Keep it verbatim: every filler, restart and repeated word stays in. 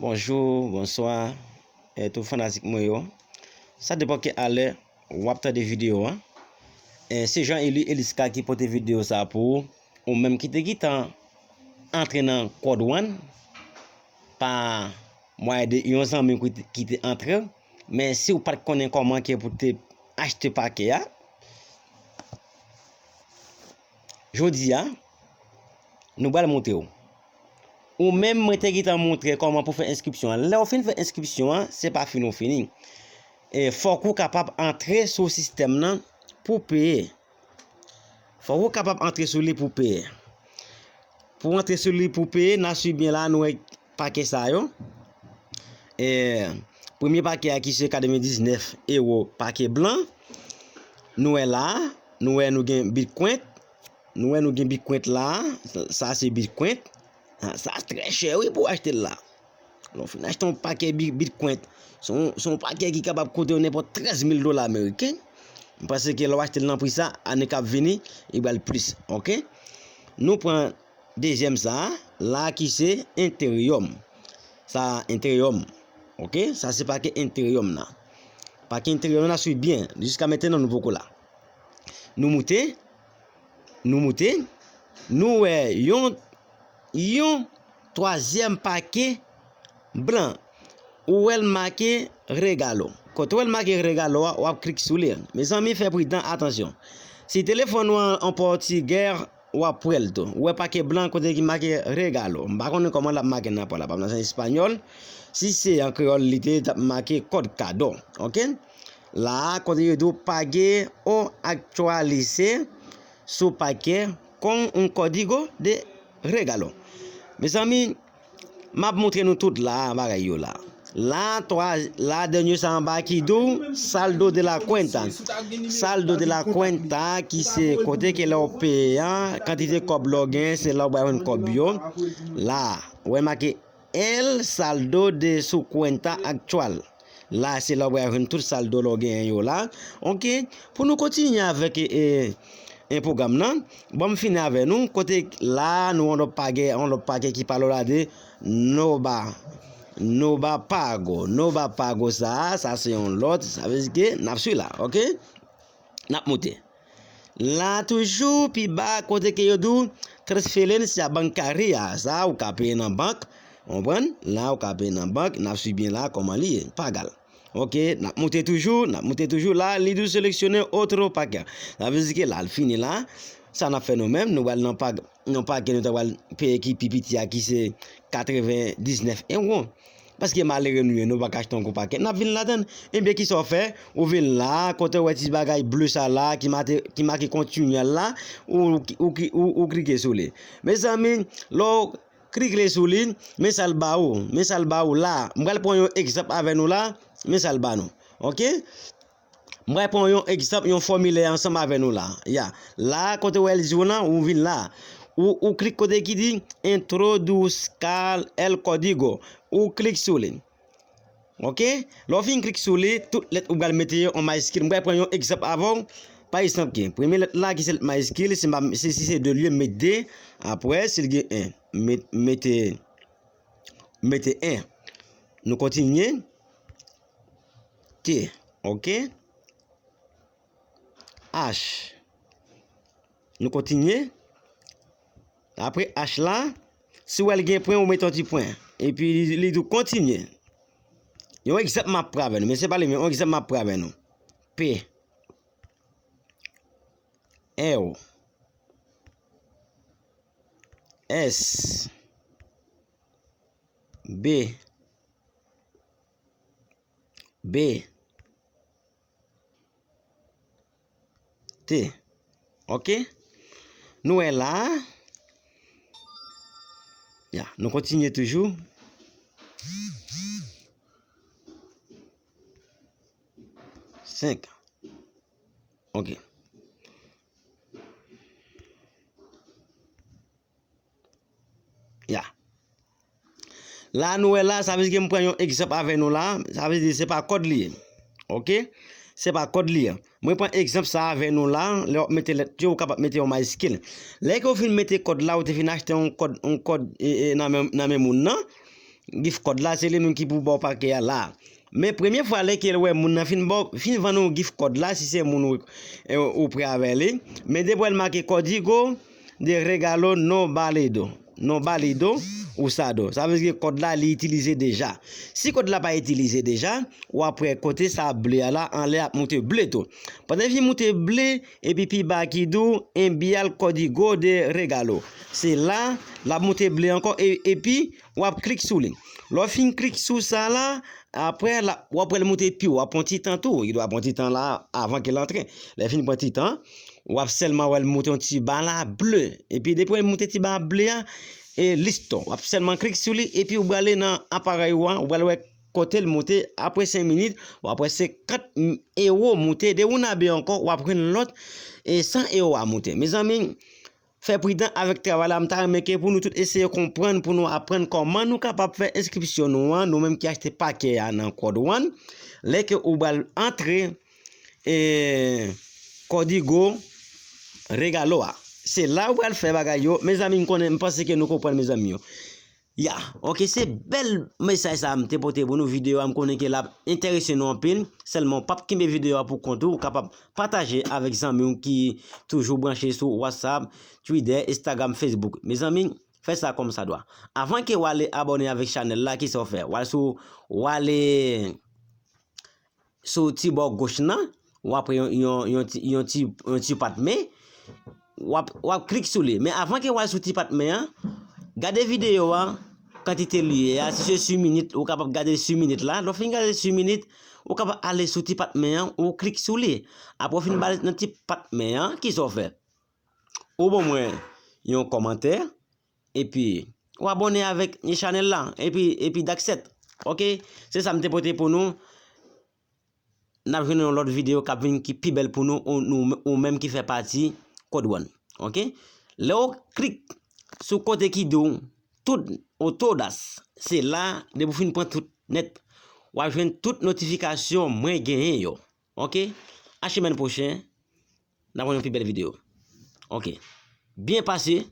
Bonjou, bonswa, e tout fanatik mwen yo. Sa depann ki alè w ap tande videyo a. E se Jean Élie Elisca ki pote videyo sa pou ou, ou menm ki te gentan antre nan Code One pa mwayen de yon zanmi ki te, ki te antre, men si w pa t konnen kòman ke pou te achte pakè a, jodi a, nou pral montre w. Ou menm, mwen te gentan montre kòman pou fè enskripsyon an. Lè w fin fè enskripsyon an, se pa fini w fini. E fòk ou kapab antre sou sistèm nan pou peye. Fòk ou kapab antre sou li pou peye. Pou antre sou li pou peye, n a swiv byen la, nou wè pakè sa yo. E, premye pakè a ki se katrevendiznèf ewo, pakè blan. Nou wè la, nou wè nou gen Bitcoin. Nou wè nou gen Bitcoin la. Sa, sa se Bitcoin. Ah, sa trè chè wi pou achte l la. Lè w fin achte yon pakè bi-, Bitcoin, se yon, se yon pakè ki kapab koute w nenpòt trèz mil dola ameriken. M panse ke lè w achte l nan pri sa, ane k ap vini, li pral plis, oke? Nou pran dezyèm sa a, la ki se Ethereum. Sa Ethereum, oke? Sa se pakè Ethereum nan. Pakè Ethereum nan, swiv byen. Jiska mentnan, nou poko la. Nou moute, nou moute, nou wè yon, yon twazyèm pakè blan. Ou wè l make Regalo. Kote w wè l make Regalo a, w ap klik sou li. Mezanmi, fè pridan, atansyon. Si telefòn ou an, an pòtigè, w ap wè l tou. Ou wè pakè blan kote ki make Regalo. M pa konnen kòman l ap make nan pa la, pa nan espanyòl. Si se an kreyòl, li te t ap make kòd kado. Oke? La, kote yo di w pague o actualice su paquete con un código de regalo. Mezanmi, m ap montre nou tout la, bagay yo la. La, twa, la, dènye sa anba ki di w saldo de la cuenta. Saldo de la cuenta, ki se kote ke lè w peye an, kantite kòb lè w genyen, se la w pral jwenn kòb yo. La, ou wè make el saldo de su cuenta actual. La, se la w pral jwenn tout saldo lè w genyen yo la. Oke, pou nou kontinye avèk, e, e, e pwogram nan, ban m fini avè nou, kote la, nou yon lòt pakè, yon lòt pakè ki pale w la de Noba, Noba Pago. Noba Pago sa, sa se yon lòt, sa vle di ke n ap swiv la, oke? N ap moute. La toujou pi ba kote ke yo di w transferencia bancaria. Sa ou ka peye nan bank. Ou konprann? La ou ka peye nan bank. N ap swiv byen la kòman li ye. Pagar. Oke, n ap moute toujou, n ap moute toujou. La, li di w séleccionner otro pagar. Sa vle di ke la, l fini la. Sa n ap fè nou menm, nou pral nan pag, nan pakè nou ta pral peye ki pi piti a, ki se katrevendiznèf ewo. Paske malere nou ye, nou pa ka achte yon gwo pakèt. N ap vin ladann. Ebyen, kisa w fè? Ou vin la, kote w wè ti bagay ble sa la, ki make, ki make kontinyèl la, ou, ou, ou, ou klike sou li. Mezanmi, lè w klike sou li, men sa l ba ou, men sa l ba ou la. M pral pran yon egzanp avè nou la, men sa l ba nou. Oke? M pral pran yon egzanp, yon fòmilè ansanm avè nou la. Ya. La, kote w wè l di w lan, ou vin la. Ou, ou klik kote ki di introduzca el código. Ou klik sou li. Oke? Lè w fin klik sou li, tout lèt ou pral mete yo an mayiskil. M pral pran yon egzanp avè w. Pa egzanp, ki premye lèt la ki se lèt mayiskil, si m pa, si, si se de lye, m met de. Apre, si l gen en, met, mete, mete en. Nou kontinye. T, oke? H. Nou kontinye. Apre H la, si w wè l gen pwen, ou mete yon ti pwen. Epi li, li di w kontinye. Yon egzanp m ap pran avè nou, men se pa li menm, yon egzanp m ap pran avè nou. P, R, S, B, B, T. Oke? Nou wè la. Ya, nou kontinye toujou. Senk. Oke. Ya. La, nou wè la, sa vle di ke m pran yon egzanp avè nou la. Sa vle di se pa kòd li ye. Oke? Se pa kòd li ye. Mwen pran egzanp sa avè nou la. Lè w ap mete lèt yo, ou kapab mete yon mayiskil. Lè ke w fin mete kòd la, ou te fin achte yon kòd, yon kòd, e, e, nan men, nan men moun nan. gift code la, se li menm ki pou ba w pake a la. Men premye fwa lè ke l wè moun nan fin ba w, fin vann ou gift code la, si se moun ou, e, ou prè avè li, men depi w wè l make código de regalo no válido, no válido usado. Sa vle di ke kòd la li itilize deja. Si kòd la pa itilize deja, w ap wè kote sa ble a la, anlè ap moute ble tou. Pandan l fin moute ble, epi pi ba ki di w enviar código de regalo. Se la, l ap moute ble ankò, e, epi w ap klik sou li. Lè w fin klik sou sa la, apre, la, w ap wè l moute pi wo, w ap pran ti tan tou. Li dwe pran ti tan la, avan ke l antre. Lè l fin pran ti tan, w ap sèlman wè l moute yon ti ba la ble. Epi depi w moute ti ba ble a, e listo. W ap sèlman klik sou li, epi w prale nan aparèy ou an, ou pral wè kote l moute. Apre senk minit, w ap wè senkant ewo moute. De una be ankò, w ap jwenn lòt, e san ewo a moute. Mezanmi, fè pridan avèk travay la. M ta renmen ke pou nou tout eseye konprann, pou nou aprann kòman nou kapab fè enskripsyon nou an, nou menm ki achte pake a nan Code One. Lè ke ou pral antre, e, código regalo a. Se la ou pral fè bagay yo. Mezanmi, m konnen, m panse ke nou konprann, mezanmi yo. Ya, oke, se bèl mesaj sa a m te pote pou nou. Videyo a, m konnen ke l ap enterese nou anpil. Sèlman, w p ap kenbe videyo a pou kont ou. Ou kapab pataje avèk zanmi w ki toujou branche sou WhatsApp, Twitter, Instagram, Facebook. Mezanmi, fè sa kòmsadwa. Avan ke w ale abòne avèk chanèl la, kisa w fè? W al sou, w ale sou ti bò goch nan, w ap wè yon, yon, yon ti, yon ti, yon ti pat men, w ap, w ap klik sou li. Men avan ke w al sou ti pat men an, gade videyo a, kantite li ye a, si se sui minit, ou kapab gade sui minit la. Lè w fin gade sui minit, ou kapab ale sou ti pat men an, ou klik sou li. Apre w fin ba nan ti pat men an, kisa w fè? Ou ban mwen yon kòmantè, epi ou abòne avèk chanèl la, epi, epi that's it. Oke? Se sa m te pote pou nou. N ap jwenn yon lòt videyo k ap vin ki pi bèl pou nou, ou, nou, ou menm ki fè pati Code One. Oke? Lè w klik sou kote ki di w tout, o todas, se la, depi w fin pran tout nèt, w ap jwenn tout notifikasyon mwen genyen yo. Oke? A semèn pwochen, n ap wè yon pi bèl videyo. Oke. Byen pase.